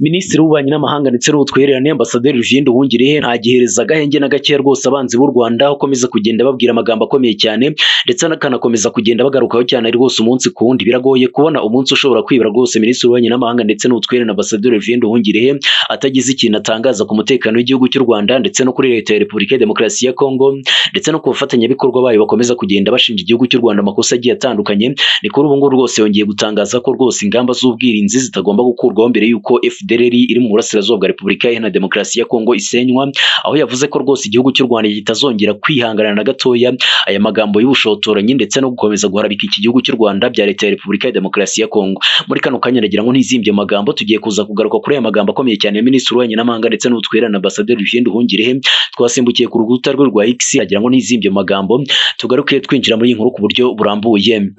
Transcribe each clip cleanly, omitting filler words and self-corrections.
Minisitiri w'Ububanyi n'Amahanga ndetse n'Ubutwererane, Ambasaderi Olivier Nduhungirehe, ntagihereza agahenge na gakeya rwose abanzi b'u Rwanda, aho akomeza kugenda babwira amagambo akomeye cyane ndetse akanakomeza kugenda bagarukaho cyane rwose umunsi ku wundi. Biragoye kubona umunsi ushobora kwibura rwose Minisitiri w'Ububanyi n'Amahanga ndetse n'Ubutwererane, Ambasaderi Olivier Nduhungirehe, atagize ikintu atangaza ku mutekano w'igihugu cy'u Rwanda ndetse no kuri Leta ya Repubulika ya Demokarasi ya Kongo ndetse no ku bafatanyabikorwa bayo bakomeza kugenda bashinja igihugu cy'u Rwanda amakosa agiye atandukanye. Ni kuri ubu ngubu rwose yongeye gutangaza ko rwose ingamba z'ubwirinzi zitagomba gukurwaho mbere y'uko FDLR iri mu burasirazuba bwa Repubulika Iharanira Demokarasi ya Kongo isenywa, aho yavuze ko rwose igihugu cy'u Rwanda kitazongera kwihanganira na gatoya aya magambo y'ubushotoranyi ndetse no gukomeza guharabika iki gihugu cy'u Rwanda bya Leta ya Repubulika ya Demokarasi ya Kongo. Muri kano kanya ndagira ngo ntizimbye amagambo, tugiye kuza kugaruka kuri aya magambo akomeye cyane ya Minisitiri w'Ububanyi n'Amahanga ndetse n'Ubutwererane, Ambasaderi Olivier Nduhungirehe. Twasimbukiye ku rukuta rwe rwa X, agira ngo ntizimbye amagambo, tugaruke twinjira muri iyi nkuru ku buryo burambuye.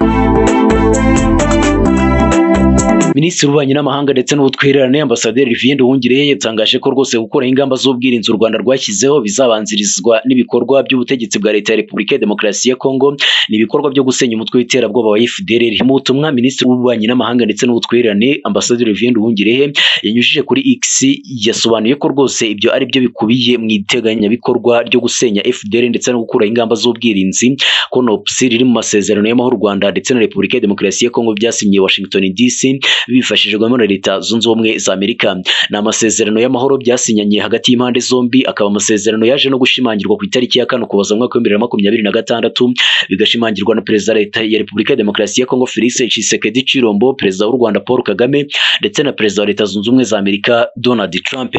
Minisitiri w'Ububanyi n'Amahanga ndetse n'Ubutwererane, Ambasaderi Olivier Nduhungirehe, yatangaje ko rwose gukuraho ingamba z'ubwirinzi u Rwanda rwashyizeho bizabanzirizwa n'ibikorwa by'ubutegetsi bwa Leta ya Repubulika ya Demokarasi ya Kongo, ni ibikorwa byo gusenya umutwe w'iterabwoba wa FDLR. Mu butumwa Minisitiri w'Ububanyi n'Amahanga ndetse n'Ubutwererane, Ambasaderi Olivier Nduhungirehe, yanyujije kuri X, yasobanuye ko rwose ibyo ari byo bikubiye mu iteganyabikorwa ryo gusenya FDLR ndetse no gukuraho ingamba z'ubwirinzi CONOPS riri mu masezerano y'amahoro u Rwanda ndetse na Repubulika ya Demokarasi ya Kongo byasinyiye Washington DC bifashijwemo na Leta Zunze Ubumwe za Amerika. Ni amasezerano y'amahoro byasinyanye hagati y'impande zombi, akaba amasezerano yaje no gushimangirwa ku itariki ya 4 Ukuboza mu mwaka 2026, bigashimangirwa na Perezida Leta ya Repubulika ya Demokarasi ya Kongo Felix Tshisekedi Tshilombo, Perezida w'u Rwanda Paul Kagame ndetse na Perezida wa Leta Zunze Ubumwe za Amerika Donald Trump.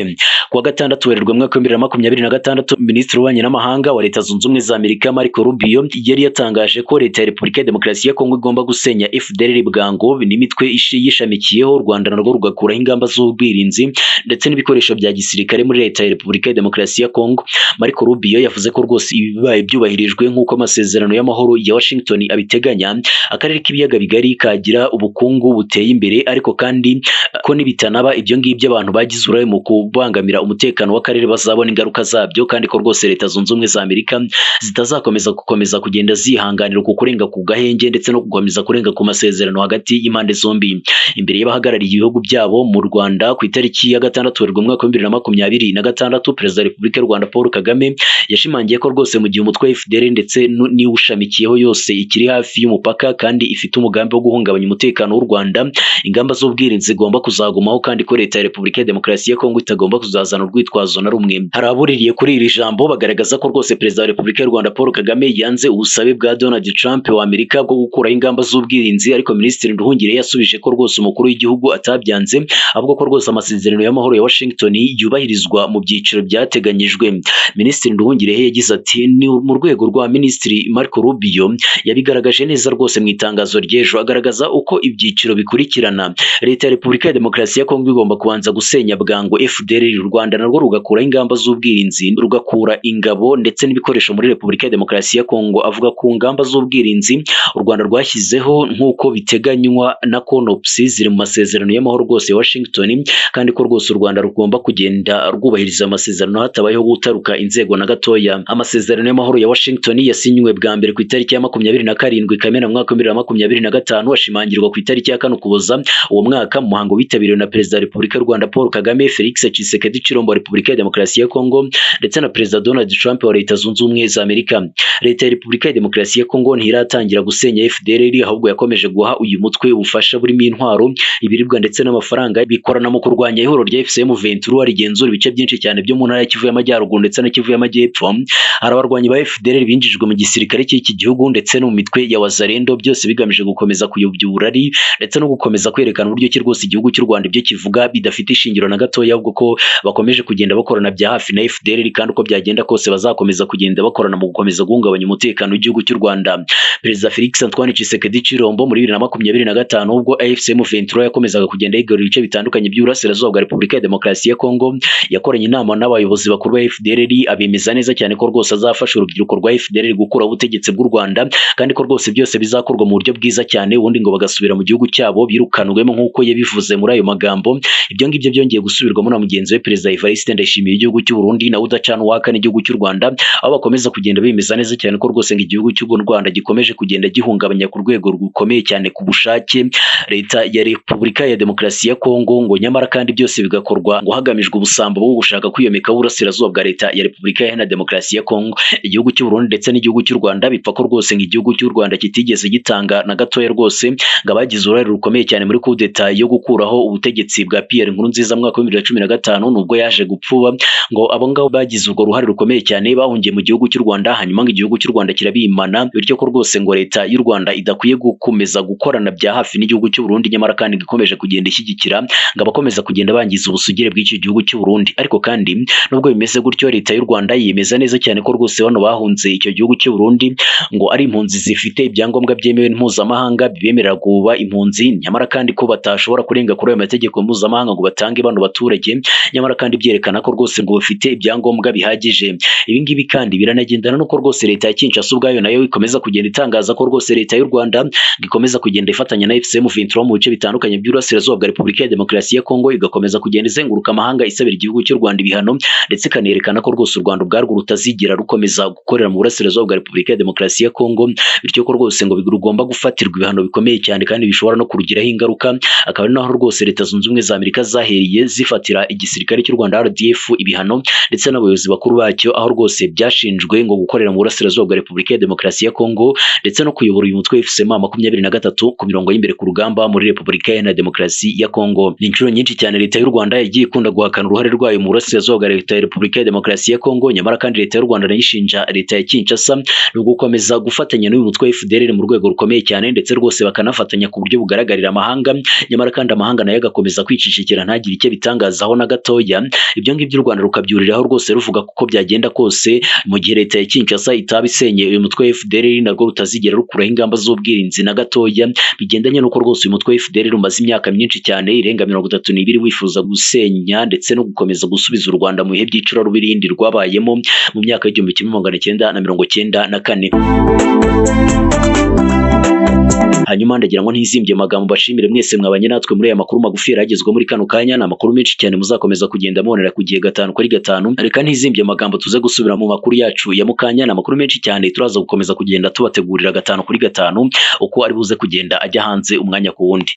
Kuwa gatandatu Werurwe mu mwaka 2026, Minisitiri w'Ububanyi n'Amahanga wa Leta Zunze Ubumwe za Amerika Marco Rubio yari yatangaje ko Leta ya Repubulika ya Demokarasi ya Kongo igomba gusenya FDLR bwangu n'imitwe yishamikiyeho, u Rwanda narwo rugakuraho ingamba z'ubwirinzi ndetse n'ibikoresho bya gisirikare muri Leta ya Repubulika ya Demokarasi ya Kongo. Marco Rubio yavuze ko rwose ibi bibaye byubahirijwe nk'uko amasezerano y'amahoro ya Washington abiteganya, akarere k'ibiyaga bigari kagira ubukungu buteye imbere, ariko kandi ko nibitanaba ibyo ngibyo abantu bagize uruhare mu kubangamira umutekano w'akarere bazabona ingaruka zabyo, kandi ko rwose Leta Zunze Ubumwe za Amerika zitazakomeza gukomeza kugenda zihanganira uku kurenga ku gahenge ndetse no gukomeza kurenga ku masezerano hagati y'impande zombi. Imbere y'abahagarariye ibihugu byabo mu Rwanda ku itariki ya 6 Werurwe mu mwaka 2026, Perezida wa Repubulika y'u Rwanda Paul Kagame yashimangiye ko rwose mu gihe umutwe wa FDLR ndetse n'iwushamikiyeho yose ikiri hafi y'umupaka kandi ifite umugambi wo guhungabanya umutekano w'u Rwanda, ingamba z'ubwirinzi zigomba kuzagumaho, kandi ko Leta ya Repubulika ya Demokarasi ya Kongo itagomba kuzazana urwitwazo na rumwe. Hari abuririye kuri iri jambo bagaragaza ko rwose Perezida wa Repubulika y'u Rwanda Paul Kagame yanze ubusabe bwa Donald Trump wa Amerika bwo gukuraho ingamba z'ubwirinzi, ariko Minisitiri Nduhungirehe yasubije ko rwose umukuru w'igihugu atabyanze, ahubwo ko rwose amasezerano y'amahoro ya Washington yubahirizwa mu byiciro byateganyijwe. Minisitiri Nduhungirehe yagize ati: "Ni mu rwego rwa Minisitiri Marco Rubio yabigaragaje neza rwose mu itangazo ry'ejo, agaragaza uko ibyiciro bikurikirana. Leta ya Repubulika ya Demokarasi ya Kongo igomba kubanza gusenya bwangu FDLR, u Rwanda narwo rugakuraho ingamba z'ubwirinzi, rugakura ingabo ndetse n'ibikoresho muri Repubulika ya Demokarasi ya Kongo." Avuga ku ngamba z'ubwirinzi u Rwanda rwashyizeho nk'uko biteganywa na CONOPS ziri mu masezerano y'amahoro rwose ya Washington, kandi ko rwose u Rwanda rugomba kugenda rwubahiriza amasezerano hatabayeho gutaruka inzego na gatoya. Amasezerano y'amahoro ya Washington yasinywe bwa mbere ku itariki ya 27 Kamena mu mwaka wa 2025, ashimangirwa ku itariki ya 4 Ukuboza uwo mwaka mu muhango witabiriwe na Perezida wa Repubulika y'u Rwanda Paul Kagame, Felix Tshisekedi Tshilombo wa Repubulika ya Demokarasi ya Kongo ndetse na Perezida Donald Trump wa Leta Zunze Ubumwe za Amerika. Leta ya Repubulika ya Demokarasi ya Kongo ntiratangira gusenya FDLR, ahubwo yakomeje guha uyu mutwe ubufasha burimo intwaro, ibiribwa ndetse n'amafaranga, bikorana mu kurwanya ihuriro rya AFC M23 rigenzura ibice byinshi cyane byo mu ntara ya Kivu y'Amajyaruguru ndetse na Kivu y'Amajyepfo. Hari abarwanyi ba FDLR binjijwe mu gisirikare cy'iki gihugu ndetse no mu mitwe ya Wazalendo, byose bigamije gukomeza kuyobya uburari ndetse no gukomeza kwerekana uburyo ki rwose igihugu cy'u Rwanda ibyo kivuga bidafite ishingiro na gatoya, ahubwo ko bakomeje kugenda bakorana bya hafi na FDLR, kandi uko byagenda kose bazakomeza kugenda bakorana mu gukomeza guhungabanya umutekano w'igihugu cy'u Rwanda. Perezida Felix Antoine Tshisekedi Tshilombo muri 2025, ubwo AFC M23 yakomezaga kugenda yigarurira ibice bitandukanye by'uburasirazuba bwa Repubulika ya Demokarasi ya Kongo, yakoranye inama n'abayobozi bakuru ba FDLR, abemeza neza cyane ko rwose azafasha urubyiruko rwa FDLR gukuraho ubutegetsi bw'u Rwanda, kandi ko rwose byose bizakorwa mu buryo bwiza cyane, ubundi ngo bagasubira mu gihugu cyabo birukanwemo nk'uko yabivuze muri ayo magambo. Ibyo ngibyo byongeye gusubirwamo na mugenzi we Perezida Evariste Ndayishimiye w'igihugu cy'u Burundi, nawe udacana uwaka n'igihugu cy'u Rwanda, aho bakomeza kugenda bemeza neza cyane ko rwose ngo igihugu cy'u Rwanda gikomeje kugenda gihungabanya ku rwego rukomeye cyane ku bushake Leta ya ya Repubulika ya Demokarasi ya Kongo, ngo nyamara kandi byose bigakorwa ngo hagamijwe ubusambo bwo gushaka kwiyomeka uburasirazuba bwa Leta ya Repubulika Iharanira Demokarasi ya Kongo. Igihugu cy'u Burundi ndetse n'igihugu cy'u Rwanda bipfa ko rwose ngo igihugu cy'u Rwanda kitigeze gitanga na gatoya rwose ngo abagize uruhare rukomeye cyane muri kudeta yo gukuraho ubutegetsi bwa Pierre Nkurunziza mu mwaka wa 2015 nubwo yaje gupfuba, ngo abo ngabo bagize urwo ruhare rukomeye cyane bahungiye mu gihugu cy'u Rwanda, hanyuma ngo igihugu cy'u Rwanda kirabimana, bityo ko rwose ngo Leta y'u Rwanda idakwiye gukomeza gukorana bya hafi n'igihugu cy'u Burundi, nyamara kandi ikomeje kugenda ishyigikira ngo abakomeza kugenda bangiza ubusugire bw'icyo gihugu cy'u Burundi. Ariko kandi nubwo bimeze gutyo, Leta y'u Rwanda yemeza neza cyane ko rwose bano bahunze icyo gihugu cy'u Burundi ngo ari impunzi zifite ibyangombwa byemewe mpuzamahanga bibemerera kuba impunzi, nyamara kandi ko batashobora kurenga kuri ayo mategeko mpuzamahanga ngo batange bano baturage, nyamara kandi byerekana ko rwose ngo bafite ibyangombwa bihagije. Ibi ngibi kandi biranagendana nuko rwose Leta ya Kinshasa ubwayo nayo ikomeza kugenda itangaza ko rwose Leta y'u Rwanda ikomeza kugenda ifatanya na AFC M23 mu bice bitandukanye by'Uburasirazuba bwa Repubulika ya Demokarasi ya Kongo, igakomeza kugenda izenguruka amahanga isabira igihugu cy'u Rwanda ibihano, ndetse ikanerekana ko rwose u Rwanda ubwarwo rutazigera rukomeza gukorera mu Burasirazuba bwa Repubulika ya Demokarasi ya Kongo, bityo ko rwose ngo rugomba gufatirwa ibihano bikomeye cyane kandi bishobora no kurugiraho ingaruka. Akaba ari naho rwose Leta Zunze Ubumwe za Amerika zahereye zifatira igisirikare cy'u Rwanda RDF ibihano ndetse n'abayobozi bakuru bacyo, aho rwose byashinjwe ngo gukorera mu Burasirazuba bwa Repubulika ya Demokarasi ya Kongo ndetse no kuyobora uyu mutwe AFC M23 ku mirongo y'imbere ku rugamba muri Repubulika Iharanira Demokarasi ya Kongo. Ni inshuro nyinshi cyane Leta y'u Rwanda yagiye ikunda guhakana uruhare rwayo mu Burasirazuba bwa Leta ya Repubulika ya Demokarasi ya Kongo, nyamara kandi Leta y'u Rwanda nayo ishinja Leta ya Kinshasa no gukomeza gufatanya n'uyu mutwe FDLR mu rwego rukomeye cyane, ndetse rwose bakanafatanya ku buryo bugaragarira amahanga, nyamara kandi amahanga nayo agakomeza kwicicikira ntagire icyo bitangazaho na gatoya. Ibyo ngibyo u Rwanda rukabyuriraho rwose ruvuga kuko byagenda kose mu gihe Leta ya Kinshasa itaba isenye uyu mutwe FDLR narwo rutazigera rukuraho ingamba z'ubwirinzi na gatoya, bigendanye n'uko rwose uyu mutwe FDLR umaze imyaka myinshi cyane irenga 32 wifuza gusenya ndetse no gukomeza gusubiza u Rwanda mu bihe by'icuraburindi rwabayemo mu myaka y'1994. Hanyuma ndagira ngo ntizimbye amagambo bashimire mwese mwabanye natwe muri aya makuru magufi yaragezwa muri kano kanya. Ni amakuru menshi cyane muzakomeza kugenda mubonera ku gihe 5 kuri 5. Reka ntizimbye amagambo tuze gusubira mu makuru yacu ya mukanya. Ni amakuru menshi cyane turaza gukomeza kugenda tubategurira 5 kuri 5 uko ari buze kugenda ajya hanze umwanya ku wundi.